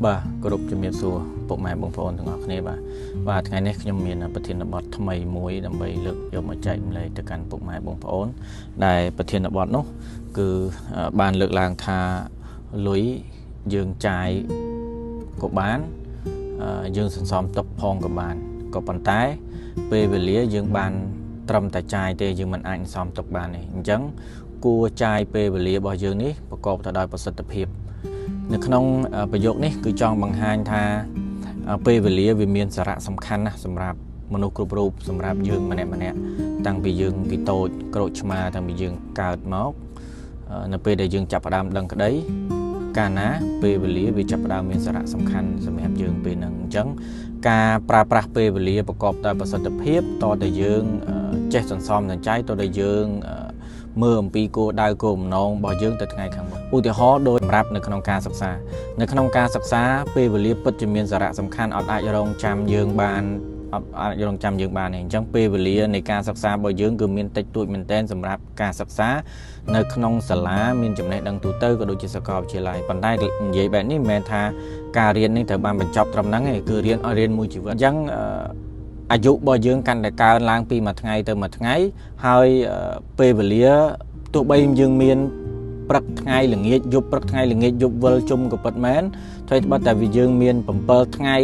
បាទគោរពជំរាបសួរពុកម៉ែបងប្អូនទាំងអស់គ្នាបាទបាទថ្ងៃនេះខ្ញុំមានប្រធានបទថ្មីមួយដើម្បីលើកយកមកចែករំលែកទៅកាន់ពុកម៉ែបងប្អូនដែលប្រធានបទនោះគឺបានលើកឡើងថាលុយយើងចាយក៏បានយើងសន្សំទុកផងក៏បានក៏ប៉ុន្តែពេលវេលាយើងបានត្រឹមតែចាយទេយើងមិនអាចសន្សំទុកបានទេអញ្ចឹងគួរចាយពេលវេលារបស់យើងនេះប្រកបទៅដោយប្រសិទ្ធភាពនៅក្នុងប្រយោគនេះគឺចង់បង្ហាញថាពេលវេលាវាមានសារៈសំខាន់ណាស់សម្រាប់មនុស្សគ្រប់រូបសម្រាប់យើងម្នាក់ម្នាក់តាំងពីយើងពីតូចក្រូចឆ្មាតាំងពីយើងកើតមកនៅពេលដែលយើងចាប់ផ្ដើមដឹងក្តីកាលណាពេលវេលាវាចាប់ផ្ដើមមានសារៈសំខាន់សម្រាប់យើងពេលហ្នឹងអញ្ចឹងការប្រើប្រាស់ពេលវេលាប្រកបដោយប្រសិទ្ធភាពតតែយើងចេះសន្សំសំចៃតតែយើងមើលអំពីគោលដៅគោលបំណងរបស់យើងទៅថ្ងៃខាងមុខឧទាហរណ៍ដោយសម្រាប់នៅក្នុងការសិក្សានៅក្នុងការសិក្សាពេលវេលាពិតជាមានសារៈសំខាន់អត់អាចរងចាំយើងបានអត់អាចរងចាំយើងបានទេអញ្ចឹងពេលវេលានៃការសិក្សារបស់យើងគឺមានតិចតួចមែនទែនសម្រាប់ការសិក្សានៅក្នុងសាលាមានចំណេះដឹងទូទៅក៏ដូចជាសាកលវិទ្យាល័យប៉ុន្តែនិយាយបែបនេះមិនមែនថាការរៀននេះត្រូវបានបញ្ចប់ត្រឹមហ្នឹងទេគឺរៀនឲ្យរៀនមួយជីវិតអញ្ចឹងអាយុរបស់យើងកាន់តែកើនឡើងពីមួយថ្ងៃទៅមួយថ្ងៃហើយពេលវេលាទោះបីយើងមានព្រឹកថ្ងៃល្ងាចយប់ព្រឹកថ្ងៃល្ងាចយប់វិលជុំក៏ពិតមែនតែបើតែវាយើងមាន7ថ្ងៃ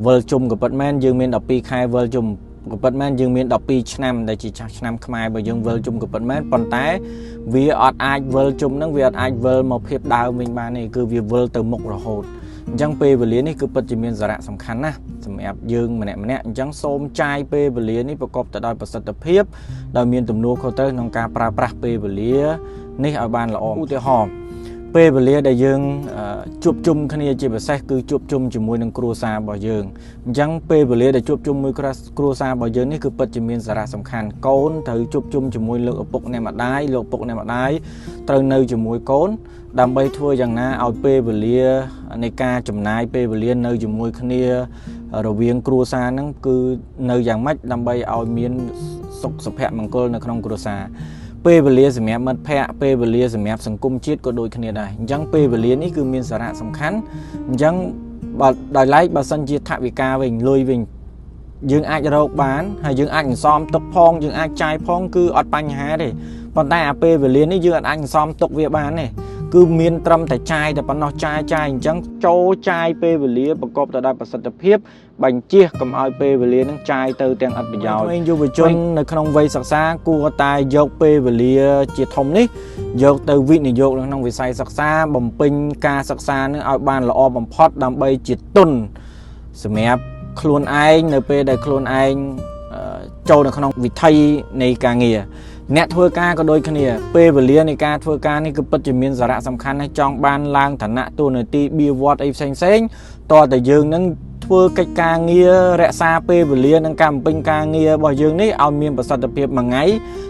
វិលជុំក៏ពិតមែនយើងមាន12ខែវិលជុំក៏ពិតមែនយើងមាន12ឆ្នាំដែលជាឆ្នាំខ្មែរបើយើងវិលជុំក៏ពិតមែនប៉ុន្តែវាអត់អាចវិលជុំហ្នឹងវាអត់អាចវិលមកភាពដើមវិញបានទេគឺវាវិលទៅមុខរហូតអញ្ចឹងពេលវេលានេះគឺពិតជាមានសារៈសំខាន់ណាស់សម្រាប់យើងម្នាក់ម្នាក់អញ្ចឹងសូមចាយពេលវេលានេះប្រកបទៅដោយប្រសិទ្ធភាពដោយមានទំនួលខុសត្រូវក្នុងការប្រើប្រាស់ពេលវេលានេះឲ្យបានល្អឧទាហរណ៍ពេលវេលាដែលយើងជួបជុំគ្នាជាពិសេសគឺជួបជុំជាមួយនឹងគ្រួសាររបស់យើងអញ្ចឹងពេលវេលាដែលជួបជុំមួយគ្រួសាររបស់យើងនេះគឺពិតជាមានសារៈសំខាន់កូនត្រូវជួបជុំជាមួយលោកឪពុកអ្នកម្ដាយលោកឪពុកអ្នកម្ដាយត្រូវនៅជាមួយកូនដើម្បីធ្វើយ៉ាងណាឲ្យពេលវេលានៃការចំណាយពេលវេលានៅជាមួយគ្នារវាងគ្រួសារហ្នឹងគឺនៅយ៉ាងម៉េចដើម្បីឲ្យមានសុខសុភមង្គលនៅក្នុងគ្រួសារពេលវេលាសម្រាប់មិត្តភ័ក្តិពេលវេលាសម្រាប់សង្គមជាតិក៏ដូចគ្នាដែរអញ្ចឹងពេលវេលានេះគឺមានសារៈសំខាន់អញ្ចឹងបើដោយឡែកបើសិនជាថវិកាវិញលុយវិញយើងអាចរកបានហើយយើងអាចសន្សំទុកផងយើងអាចចាយផងគឺអត់បញ្ហាទេប៉ុន្តែអាពេលវេលានេះយើងអាចសន្សំទុកវាបានទេគឺមានត្រឹមតែចាយតែប៉ុណ្ណោះចាយអញ្ចឹងចូលចាយពេលវេលាប្រកបទៅដោយប្រសិទ្ធភាពបញ្ជៀសកុំឲ្យពេលវេលានឹងចាយទៅទាំងអត់ប្រយោជន៍យុវជននៅក្នុងវ័យសិក្សាគួរតែយកពេលវេលាជាធំនេះយកទៅវិនិយោគនៅក្នុងវិស័យសិក្សាបំពេញការសិក្សានឹងឲ្យបានល្អបំផុតដើម្បីជាទុនសម្រាប់ខ្លួនឯងនៅពេលដែលខ្លួនឯងចូលនៅក្នុងវិថីនៃការងារអ្នកធ្វើការក៏ដូចគ្នាពេលវេលានៃការធ្វើការនេះគឺពិតជាមានសារៈសំខាន់ណាស់ចង់បានឡើងឋានៈតួនាទីបៀវត្សអីផ្សេងផ្សេងតើតែយើងនឹងធ្វើកិច្ចការងាររក្សាពេលវេលានិងការបំពេញការងាររបស់យើងនេះឲ្យមានប្រសិទ្ធភាពមួយថ្ងៃ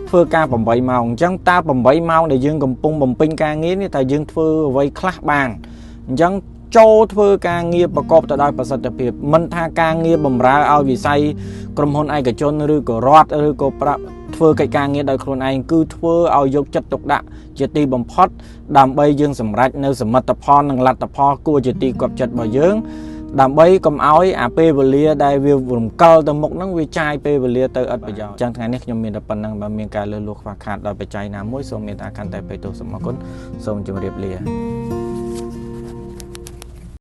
ធ្វើការ8ម៉ោងអញ្ចឹងតើ8ម៉ោងដែលយើងកំពុងបំពេញការងារនេះតើយើងធ្វើអ្វីខ្លះបានអញ្ចឹងចូលធ្វើការងារប្រកបទៅដោយប្រសិទ្ធភាពមិនថាការងារបម្រើឲ្យវិស័យក្រុមហ៊ុនឯកជនឬក៏រដ្ឋឬក៏ប្រាក់ធ្វើកិច្ចការងារដោយខ្លួនឯងគឺធ្វើឲ្យយកចិត្តទុកដាក់ជាទីបំផុតដើម្បីយើងសម្រេចនៅសមិទ្ធផលនិងលទ្ធផលគួរជាទីគាប់ចិត្តរបស់យើងដើម្បីកុំឲ្យអាពេលវេលាដែលវារំកិលទៅមុខហ្នឹងវាចាយពេលវេលាទៅឥតប្រយោជន៍អញ្ចឹងថ្ងៃនេះខ្ញុំមានតែប៉ុណ្្នឹងបើមានការលើសលួសខ្វះខាតដោយបច្ច័យណាមួយសូមមេត្តាខន្តីអភ័យទោសសូមអរគុណសូមជម្រាបលា